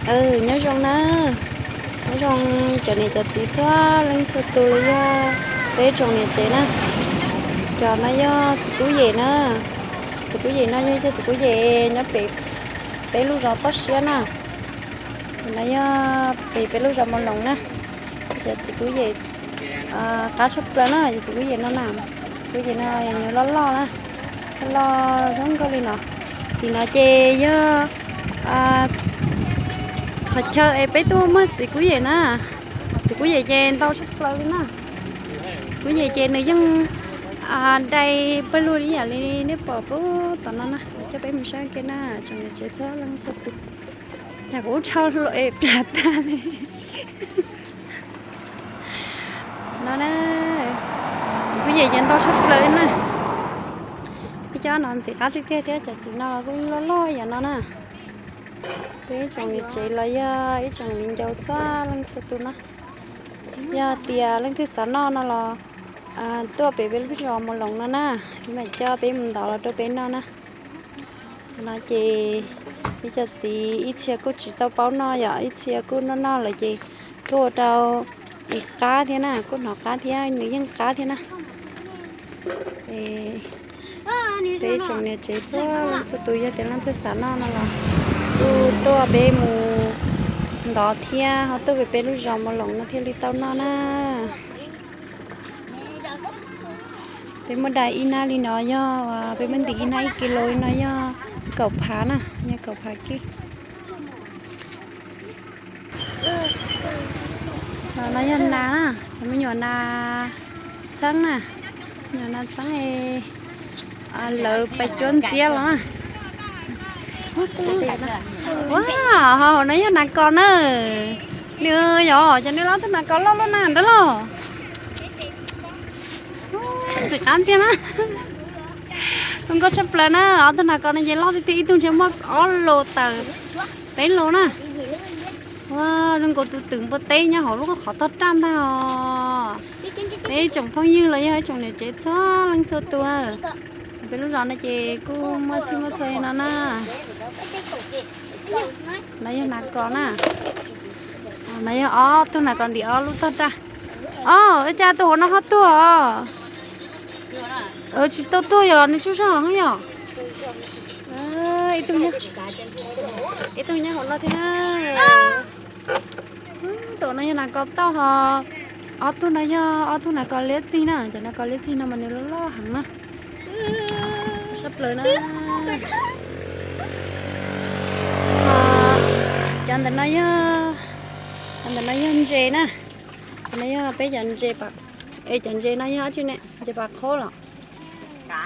Nyob zoo na, nyob zoo cov niam cov txiv txhua leej txhua tus los yog peb tsoom niam tsev na. Cov no yog txiv Kub Yem na, txiv Kub Yem no yog cov txiv Kub Yem nyob pem peb lub zos toj siab na. No yog pem peb lub zos Mus Loos na. Cov txiv Kub Yem qab tshaj plaws na, cov txiv Kub Yem no na, txiv Kub Yem no nws loj loj na, loj zoo nkauj li no. Tim no ces yog qhov chaw es peb tuaj muag txiv Kub Yem na. Txiv Kub Yem ces ntau tshaj plaws li na. Kub Yem ces nws yeej dai pawg lug li yam li nej pom pub tom no na. Coj peb mus saib kiag na, tsoom niam tsev txhua leej txhua tus. Yog kuv ub tshau hluas es plam tag li. No na, txiv Kub Yem ces ntau tshaj plaws li na. Peb cov no ntxim qab tiag tiag thiab, cov txiv no kuj loj loj yam no na. Peb tsoom niam tsev los yog ib tsoom viv ncaus txhua leej txhua tus na. Yog tias leej twg xav noj no los tuaj pem peb lub zos Mus Loos no na, mam coj peb mus ntov los rau peb noj na. No ces ib co txiv ib txhia kuj tsis tau paub noj, yog ib txhia kuj noj noj lawm ces kuj ua rau ib qab thiab na, kuj hnov qab thiab, nws yeej qab thiab na. Peb tsoom niam tsev txhua leej txhua tus yog tias leej twg xav noj no los kuj tuaj peb mus ntov thiab ho tuaj pem peb lub zos Mus Loos no thiaj li tau noj na. Peb muab dai ib hnab li no yog, peb muab ntim ib hnab ib kis lus li no yog kaum phav na, yog kaum phav kib. No yog nas na, me nyuam nas txheeb na, me nyuam nas txheeb lawv pais cuab ntxiab los na. Ua, hauv no yog nas kos na. Nws yog cov nws loj tug nas kos loj loj na ntawd los. Ntxim qab tiag na. Zoo nkauj tshaj plaws na, ob tug nas kos no ces loj tiag tiag, ib tug ntshe muaj ob lus tawm peb lus na. Ua, zoo nkaus tus twm npua teb nyob hauv lub qhov toj raj ntag os. Peb ib tsoom phooj ywg los yog ib tsoom niam tsev txhua leej txhua tus, peb lub zos no ces kuj muaj txhij muaj txhua li no na. No yog nas kos na. No yog ob tug nas kos ntim ob lub tog raj. Os, ua cas tus hauv no ho tuag os? Tsis tau tuag, yog nws tsuj zog yog. Ib tug nyob hauv no thiab na. Tus no yog nas kos tauj ho. Ob tug no yog ob tug nas kos liab txig na, cov nas kos liab txig no mas nws loj loj heev na. Sab plaws na. Cov ntawm no yog, cov ntawm no yog ntses na. Cov no yog peb cov ntses, cov ntses no yog dab tsi ne? Ntses pas qhob los?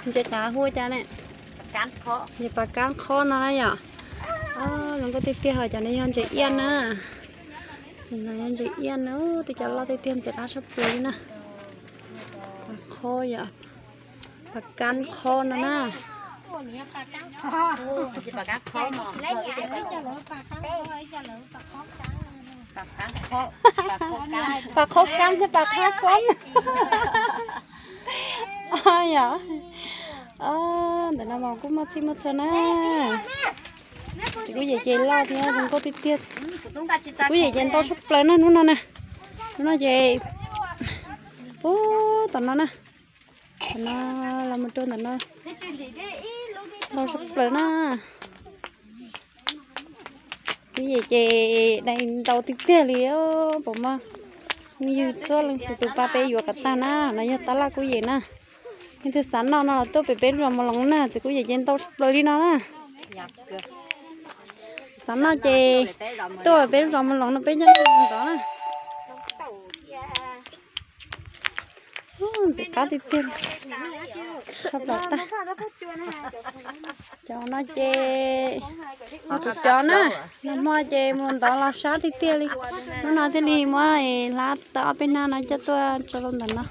Ntses qav hu ua cas ne? Ntses pas kab qhob no na yom. Zoo nkauj tiag tiag, ho cov no yog ntses iaj na. Ntses iaj na, tej cov loj tiag tiag ntxim qab sab plaws li na. Pas qhob yom, pas kab qhob no na. Pas qhob kab thiab pas qab kob. Yom, ntawm no mas kuj muaj txhij muaj txhua na. Txiv Kub Yem ces loj thiab zoo nkauj tiag tiag. Txiv Kub Yem ces ntau tshaj plaws na hnub no na. Hnub no ces puag tom no na. Tom no los mus rau ntawm no ntau tshaj plaws na. Kub Yem ces dai ntau tiag tiag li, puas muaj phooj ywg txhua leej txhua tus pab peb yuav kom tag na. No yog tab laj Kub Yem na. Leej twg xav noj no los tuaj pem peb lub zos Mus Loos na, txiv Kub Yem ces ntau tshaj plaws li no na. Xav noj ces tuaj pem peb lub zos Mus Loos no peb coj nej mus ntov na. Ntxim qab tiag tiag, tshaj plaws tag. Cov no ces kuv cov na, nag hmo ces mus ntov los sab tiag tiag li. Hnub no thiaj li muab hlab tau ob peb hnab no coj tuaj tso rau ntawm no,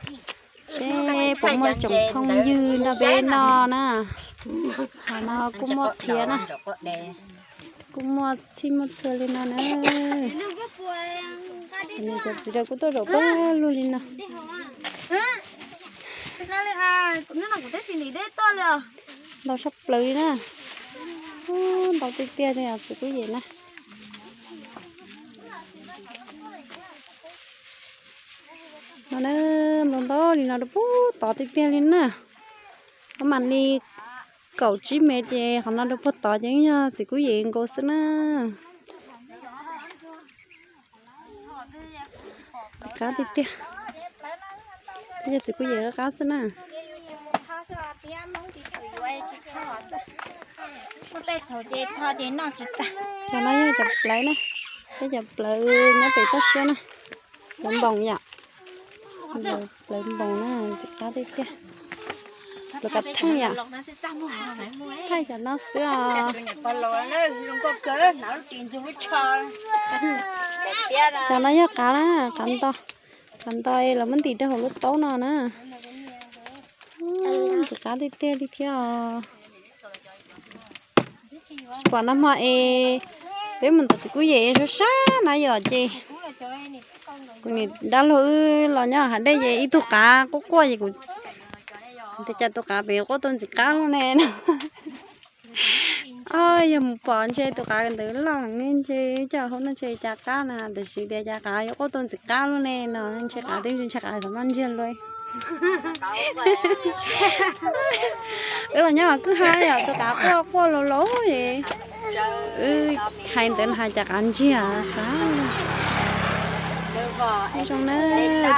seb puas muaj tsoom phooj ywg nrog peb noj na. Qhov no kuj muaj qhiav na, kuj muaj txhij muaj txhua li no na. Cov niam cov txiv rau kuj tuaj zaum pawg lug li no. Ntau tshaj plaws li na. Ntau tiag tiag li os txiv Kub Yem na. No na, ntau ntau li no rau puag tod tiag tiag li na. Qhov mam li kaum tsib mev ces qhov no rau puag tod ces yog txiv kuj yem nkaus xwb na. Qab tiag tiag, yog txiv kuj yem qab qab xwb na. Cov no yog cov plawv na, peb cov plawv nyob pem toj siab na. Plawv npoos yom, plawv npoos na, ntxim qab tiag tiag. Plawv kav theej yom, thaij cov no xwb os. Cov no yog qav na, qav nto, qav nto es lawv muab ntim rau hauv lub taub no na. Ntxim qab tiag tiag li thiab os. Tsis pom nag hmo es peb mus ntawm txiv kuj yem sab sab na yom ces kuv niam dab laug wb los nyob hav dej ces ib tug qav quaj quaj ces kuv tias cas tus qav pem quaj tau ntxim qab luaj ne no. Yog mus pom ntshe tus qav ntawd loj ne, ntshe coj hauv no ntshe cas qab na, tiam sis tias cas qav yuav quaj tau ntxim qab luaj ne no, ntshe qav twb ntshe qav xav noj ntsiag luaj. Wb los nyob kwj ha yom, tus qav quaj quaj laus laus es wb hais ntawd los hais cas qav ntsiag xav. Ib tsoom na,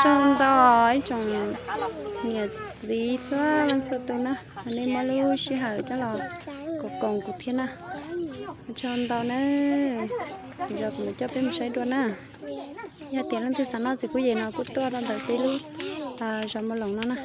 tsoom ntau, ib tsoom niam txiv txhua leej txhua tus na, nej muab lub sij hawm coj los koom koom kuv thiab na. Tsoom ntau na, zos kuv coj peb mus saib dua na. Yog tias leej twg xav noj txiv kuj yem no kuj tuaj rau ntawm peb lub zos Mus Loos no na.